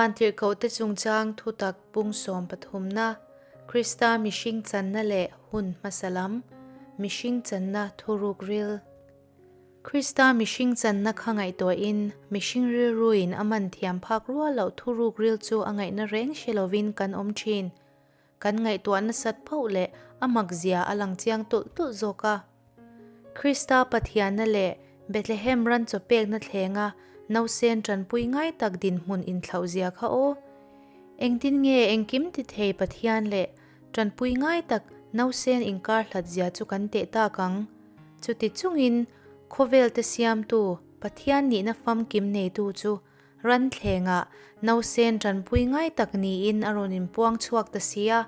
Vantirhkohte chungchang thutak pung sawm pathumna, Krista mihring channa leh hun hmasa lam, mihring channa thuruk ril. Krista mihring channa kha ngaihtuahin, mihring rilruin a man thiam phak rual loh thuruk ril chu a ngaihna reng hre lovin kan awm thin. Kan ngaihtuah nasat phoh leh a mak zia a lang chiang tulh tulh zawk a. Krista Pathianna leh Bethlehem ran chaw pekna thlenga nausen tanpui ngai tak dinhmun inthlauh zia kha aw. Engtin nge engkim ti thei Pathian leh tanpui ngai tak nausen inkar hlat zia chu kan teh tak ang? Chuti chungin khawvel te siamtu Pathian nihna famkim neitu chu ran thlengah nausen tanpui ngai tak niin a rawn inpuang chhuak ta si a.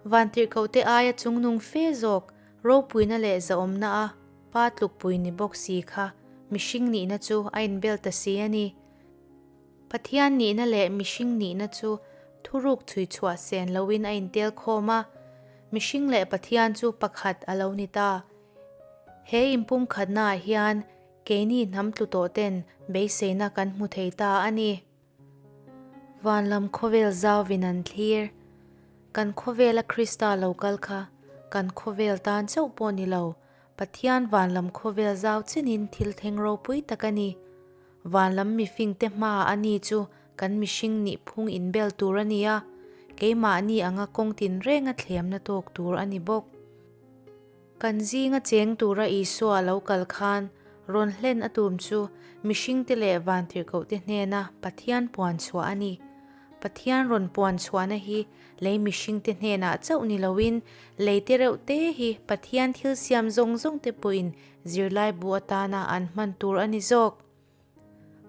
Vantirhkohte aia chungnung fe zawk, ropuina leh zahawmna a pa tlukpui ni bawk si kha mihring nihna chu a inbel ta si a ni. Pathian nihna leh mihring nihna chu thuruk chhui chhuah sen loin a intel khawm a, mihring leh Pathian chu pakhat a lo ni ta. He inpumkhatnaah hian keini hnam tlu tawh ten beiseina kan hmu thei ta a ni. Van lam khawvel zauvin an thlir. Kan khawvela Krista lo kal kha kan khawvel tan chauh pawh ni lo, Pathian van lam khawvel zau chenin thil thleng ropui tak a ni. Van lam mifingte hmaah a ni chu kan mihring nih phung inbel tur a ni a, keimahni anga kawng tinrenga thlemna tawk tur a ni bawk. Kan zinga cheng tura Isua lo kal khan rawn hlen a tum chu mihringte leh vantirhkohte hnena Pathian puan chhuah a ni. Pathian rawn puan chhuahna hi lei mihringte hnenah chauh ni loin lei te reuh te hi Pathian thil siam zawng zawngte pawhin zirlai bu atana an hman tur a ni zawk.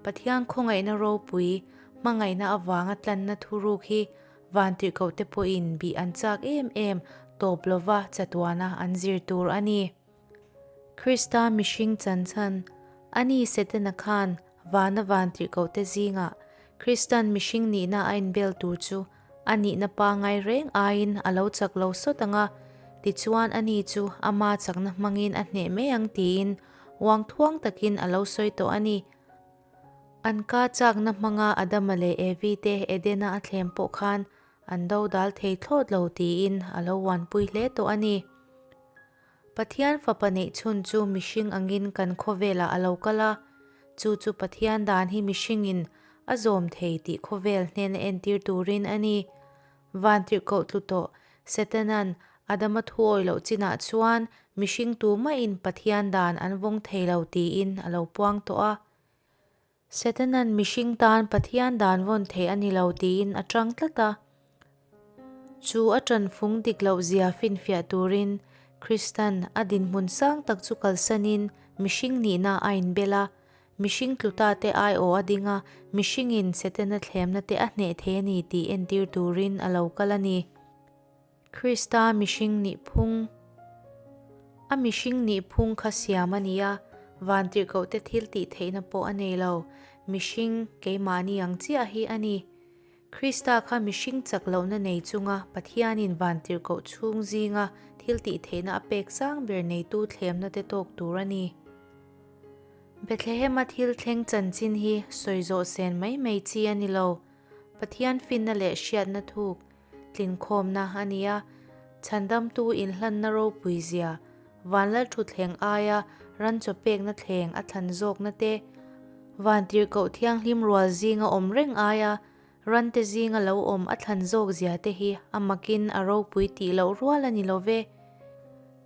Pathian khawngaihna ropui, hmangaihna avanga tlanna thuruk hi vantirhkohte pawhin bih an chak em em tawp lova chatuana an zir tur a ni. Krista mihring chanchan, Ani Setana khan vana vantirhkohte zingah Kristan mihring nihna a inbel tur chu a nihna pangai reng aiin a lo chak lo sawt ang a, tichuan ani chu ama chakna hmangin a hneh mai ang tiin uang thuang takin a lo sawi tawh a ni. An ka chakna hmanga Adama leh Evi te Edena a thlem pawh khan an do dal thei thlawt lo tiin a lo uanpui hle tawh a ni. Pathian Fapa neih chhun chu mihring angin kan khawvelah a lo kal a, chu chu Pathian dan hi mihringin a zawm thei tih khawvel hnena entir turin a ni. Vantirhkoh tlu tawh Setanan Adama thuawi loh chinah chuan mihring tumahin Pathian dan an vawng thei lo tiin a lo puang tawh a. Setanan mihring tan Pathian dan vawn theih a ni lo tiin a tang tlat a. Chu a tanfung dik loh zia finfiah turin Kristan a dinhmun sang tak chu kalsanin mihring nihna a inbel a, mihring tlutate aiawh a ding a, mihringin Setana thlemna te a hneh thei a ni tih entir turin a lo kal a ni. Krista mihring nih phung A mihring nih phung kha siam a ni a, vantirhkohte thil tih theihna pawh a nei lo, mihring keimahni ang chiah hi a ni. Krista kha mihring chak lohna nei chunga Pathianin vantirhkoh chhung zinga thil tih theihna a pek sang ber neitu thlemna te tawk tur a ni. Bethlehema thil thleng chanchin hi sawi zawh sen mai mai chi a ni lo. Pathian finna leh hriatna thuk Tlinkhawmna a ni a, chhandamtu inhlanna ropui zia, vanlal thutthleng aia ran chaw pekna thleng a thlan zawkna te, vantirhkoh thianghlim rual zinga awm reng aia rante zinga lo awm a thlan zawk zia te hi a makin a ropui tih loh rual a ni lo ve.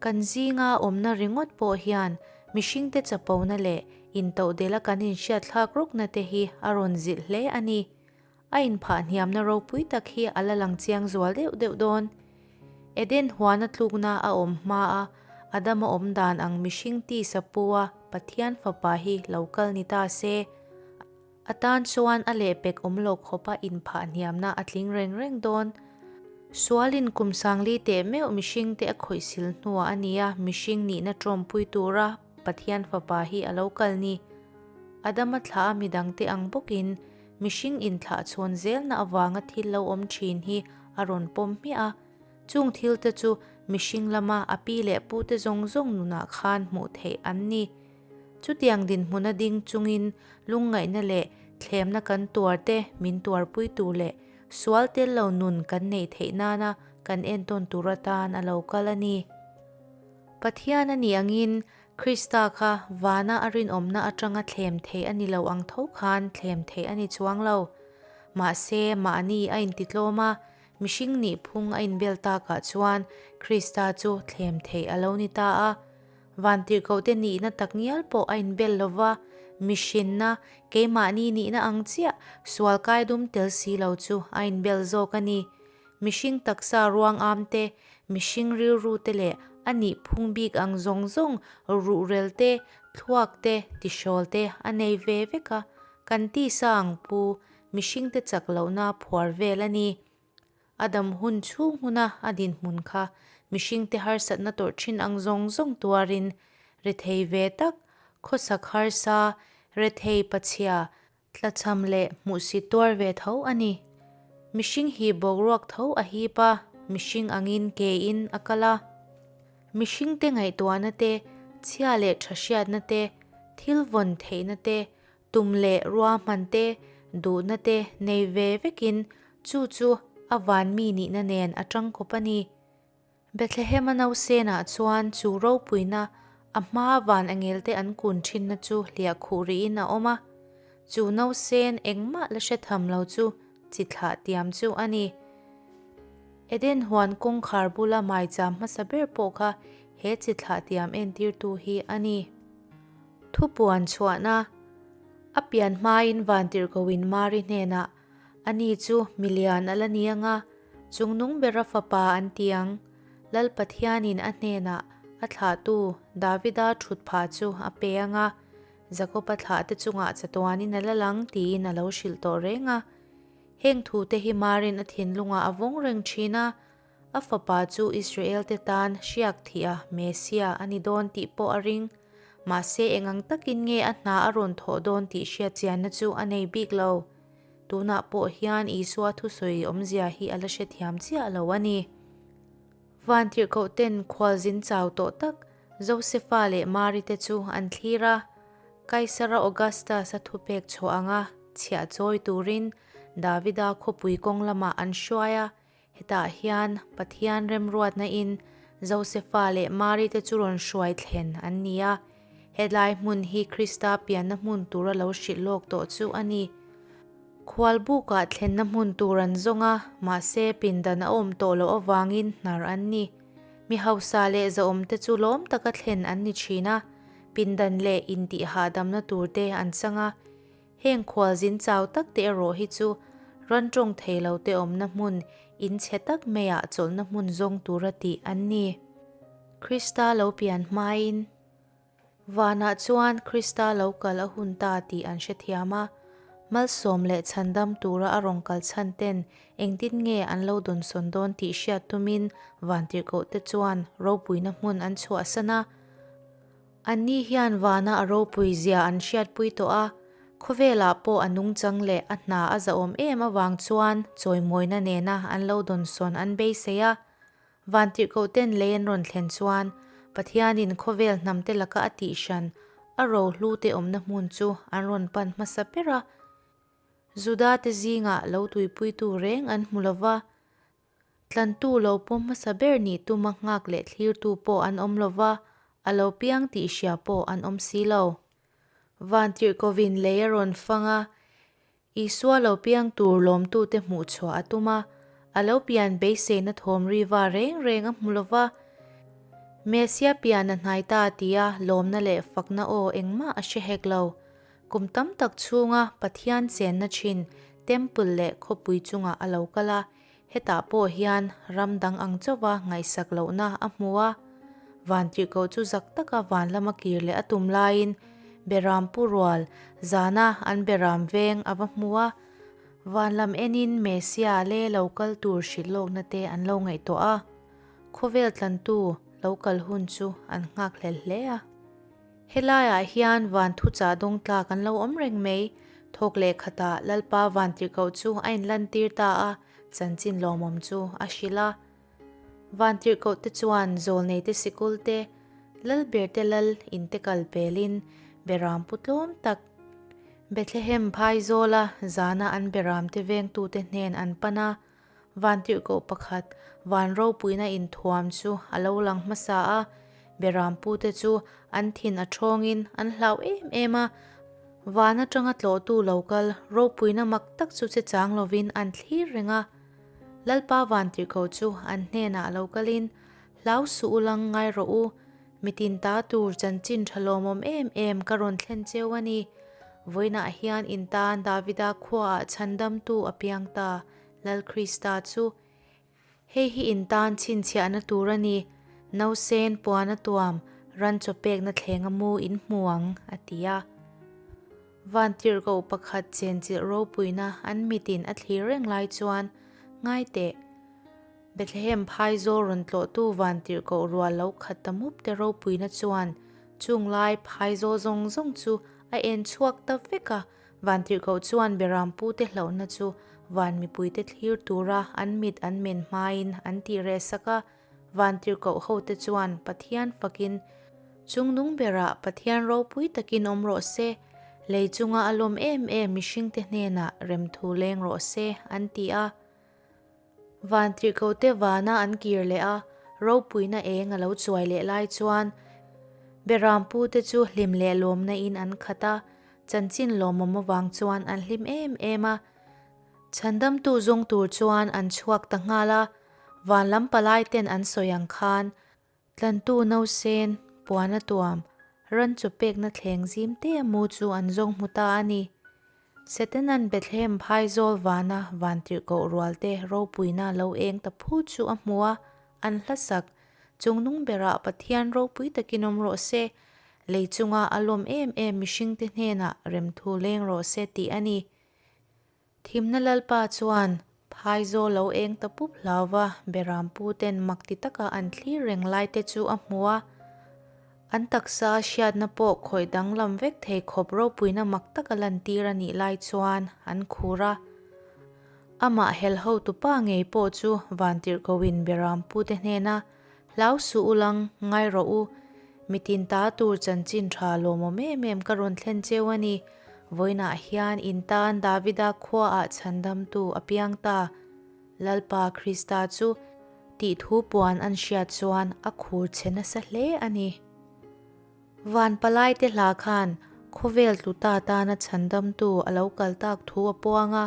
Kan zinga awmna ringawt pawh hian mihringte chapona leh intohdela kan inhriatthlak rukna te hi a rawn zilh hle a ni. A inphah hniamna ropui tak hi a la lang chiang zual deuh deuh dawn. Eden huana tlukna a awm hma a, Adama awm dan ang mihring tisa pu a Pathian fapa hi lo kal ni ta se, a tan chuan a lehpek awm lo khawpa inphah hniamna a tling reng reng dawn. Sualin kum sangli teh meuh mihringte a khawih sil hnuah a nia mihring nihna tawmpui tura Pathian fapa hi a lo kal ni. Adama thlah a midangte ang bawkin Mihring inthlah chhawn zelna avanga thil lo awm thin hi a rawn pawm hmiah a, chung thilte chu mihring lama a pi leh pute zawng zawng nunah khan hmuh theih an ni. Chutiang dinhmuna ding chungin lungngaihna leh Thlemna kan tuar te min tuarpui tur leh sual tel lo nun kan neih theih nana kan entawn tur atan a lo kal a ni. Pathian a nih angin Krista kha vana a rinawmna atanga thlem theih a ni lo ang tho khan thlem theih a ni chuang lo. Mahse, mahni a intitlawm a, mihring nih phung a inbel takah chuan Krista chu thlem theih a lo ni ta a. Vantirhkohte nihna takngial pawh a inbel lo va, mihrinna, keimahni nihna ang chiah, sual kaidum tel si lo chu a inbel zawk a ni. Mihring taksa ruang am te, mihring rilru te leh a nih phung bik ang zawng zawng ruhrel te, thluak te, tihrawl te a nei ve vek a, kan tisa ang pu, mihringte chak lohna phuar vel a ni. A dam hun chhung huna a dinhmun kha mihringte harsatna tawrh thin ang zawng zawng tuarin rethei ve tak, khawsak harsa, rethei pachhia, Tlachham leh hmuhsit tuar ve tho a ni. Mihring hi boruak tho a hip a, mihring angin kein a kal a. Mihringte ngaihtuahna te, chhia leh tha hriatna te, thil vawn theihna te, tum leh ruahman te, duhna te nei ve vekin chu chu a van mi nihna nen a tangkawp a ni. Bethlehem-a nausenah chuan chu ropuina a hmaa van angelte an kun thinna chu hliah khuh rihin a awm a. Chu nausen engmah la hre tham lo chu chi thlah tiam chu a ni. Eden huan kawngkhar bula maicham hmasa ber pawh kha he chi thlah tiam entirtu hi a ni. Thupuan chhuahna a pian hmain Vantirhkoin Mari hnenah Ani chu milian a la ni anga, chungnung bera fapa an ti ang. Lal Pathianin a hnenah a thlahtu Davida thut phah chu a pe anga, Jakoba thlahte chungah chatuanin a la lang tiin a lo hrilh tawh reng a. Heng thute hi Marin a thinlungah a vawng reng thin a, a fapa chu Israelte tan hriak thih a Mesia a ni dawn tih pawh a ring. Mahse eng ang takin nge a hna a rawn thawh dawn tih hriatchianna chu a nei bik lo. Tunah pawh hian Isua thusawi awmzia hi a la hrethiam chiah lo a ni. Vantirhkohten khualzin chau tawh tak Josefa leh Mari te chu an thlir a, Kaisara Augustus-a thupek chhuah anga chhiah chawi turin Davida khawpui kawng lamah an hruai a, Hetah hian Pathian remruatna in Josefa leh Mari te chu rawn hruai thlen an ni a, helai hmun hi Krista pianna hmun tura lo hrilh lawk tawh chu a ni. Khualbukah thlenna hmun tur an zawng a, mahse pindan a awm tawh loh avangin hnar an ni. Mi hausa leh zahawm te chu lawm taka thlen an ni thin a, pindan leh intih hahdamna tur te an chang a, Heng khualzin chau tak te erawh hi chu ran tawng thei lo te awmna hmun in chhe tak maiah chawlhna hmun zawng tura tih an ni. Krista lo pian hmain vanah chuan Krista lo kal a hun ta tih an hrethiam a, malsawm leh chhandam tura a rawn kal chhan ten engtin nge an lo dawnsawn dawn tih hriat tumin vantirhkoh te chuan ropuina hmun an chhuahsan a. Anni hian vana a ropui zia an hriatpui tawh a, khawvelah pawh a nungchang leh a hna a zahawm em avang chuan chawimawina nena an lo dawnsawn an beisei a. Vantirhkohten lei an rawn thlen chuan Pathianin khawvel hnamte laka a tihhran a rohlute awmna hmun chu an rawn pan hmasa ber a. Judate zingah lo tuipuitu reng an hmu lova, Tlantu lo pawm hmasa ber nih tuma nghak leh thlirtu pawh an awm lo va, a lo piang tih hria pawh an awm si lo. Vantirhkovin lei a rawn fang a, Isua lo piang tur lawmtute hmuh chhuah a tum a, a lo pian beiseina thawm riva reng reng a hmu lo va. Mesia pian a hnai ta tia lawmna leh fakna aw engmah a hre hek lo. Kum tam tak chhunga Pathian chenna thin Temple leh khawpui chungah a lo kal a, Hetah pawh hian ram dang ang chauha ngaihsak lohna a hmu a, vantirhkoh chu zak taka van lama kir leh a tum laiin Beram pu rual zana an Beram veng a va hmu a, van lam enin Mesia le lo kal tur hrilh lawkna te an lo ngaihtuah a, khawvel tlantu lo kal hun chu an nghakhlel hle a. Helaiah hian van thuchah dawng tlak an lo awm reng mai. Thawk leh khatah Lalpa Vantirhkoh chu a inlantir ta a, chanchin lawmawm chu a hrilh a. Vantirhkoh te chuan zawlneite sikul te, Lalberte lal inte kal pelin Beram pu tlawm tak. Bethlehem phaizawla zana an beramte vengtute hnen an pan a, Vantirhkoh pakhat van ropuina inthuam chu a lo lang hmasa a, berampute chu an thin a thawngin an hlau em em a, van atanga tlawhtu lo kal ropuina mak tak chu che chang lovin an thlir reng a. Lalpa vantirhkoh chu an hnenah lo kalin, Hlau suh u lang ngai rawh u, Mitin ta tur chanchin tha lawmawm em em ka rawn thlen cheu a ni. Vawiinah hian in tan Davida khuaah chhandamtu a piang ta, Lal Krista chu. Hei hi in tan chhinchhiahna tur a ni, Nausen puana tuam, ran chaw pekna thlenga mu in hmu ang, a ti a. Vantirhkoh pakhat chenchilh ropuina an mitin a thlir reng lai chuan, Ngai teh! Bethlehem phaizawl rawn tlawhtu vantirhkoh rual lo khat ta mup te ropuina chuan chung lai phaizawl zawng zawng chu a en chhuak ta vek a, vantirhkoh chuan Berampute hlauhna chu van mipuite thlir tura an mit an men hmain an tih reh sak a, vantirhkoh hote chuan Pathian fakin Chungnung berah Pathian ropui takin awm rawh se, lei chunga a lawm em em mihringte hnenah remthu leng rawh se an ti a. Vantirhkohte vana an kir leh a, ropuina eng a lo chuai leh lai chuan Berampute chu hlim leh lawmna in an khat a, chanchin lawmawm avang chuan an hlim em em a. Chhandamtu zawng tur chuan an chhuak ta nghal a, van lam palai ten an sawi ang khan Tlantu nausen, puana tuam, ran chaw pekna thleng zim te a mu chu an zawng hmu ta a ni. Setanan Bethlehem phaizawl vana vantirhkoh rualte ropuina lo eng ta phut chu a hmu a, an hlasak, Chungnung berah Pathian ropui takin awm rawh se, lei chunga a lawm em em mihringte hnenah remthu leng rawh se tih a ni. Thimna Lalpa chuan phaizawl lo eng ta pup hlau va, Berampu ten mak ti taka an thlir reng lai te chu a hmu a. An taksa a hriatna pawh khawih danglam vek thei khawp ropuina mak taka lantir a nih lai chuan an khur a. Amah helho tupa ngei pawh chu vantirhkohin Berampu te hnena Hlau suh u lang, ngai rawh u. Mitin ta tur chanchin tha lawmawm em em ka rawn thlen cheu a ni. Vawiinah hian in tan Davida khuaah chhandamtu a piang ta. Lalpa Krista chu tih thu puan an hriat chuan a khur chhe nasa hle a ni. Van palaite hla khan khawvel tluta tana chhandamtu a lo kal tak thu a puang a.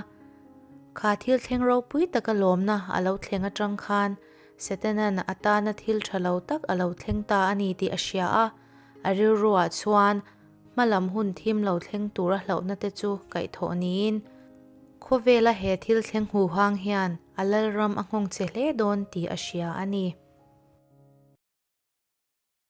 Kha thil thleng ropui taka lawmna a lo thleng atang khan Setanan a tana thil tha lo tak a lo thleng ta a ni tih a hria a, a rilruah chuan hmalam hun thim lo thleng tur a hlauhna te chu kaihthawh niin khawvela he thil thleng huhang hian a lalram a nghawng che hle dawn tih a hria a ni.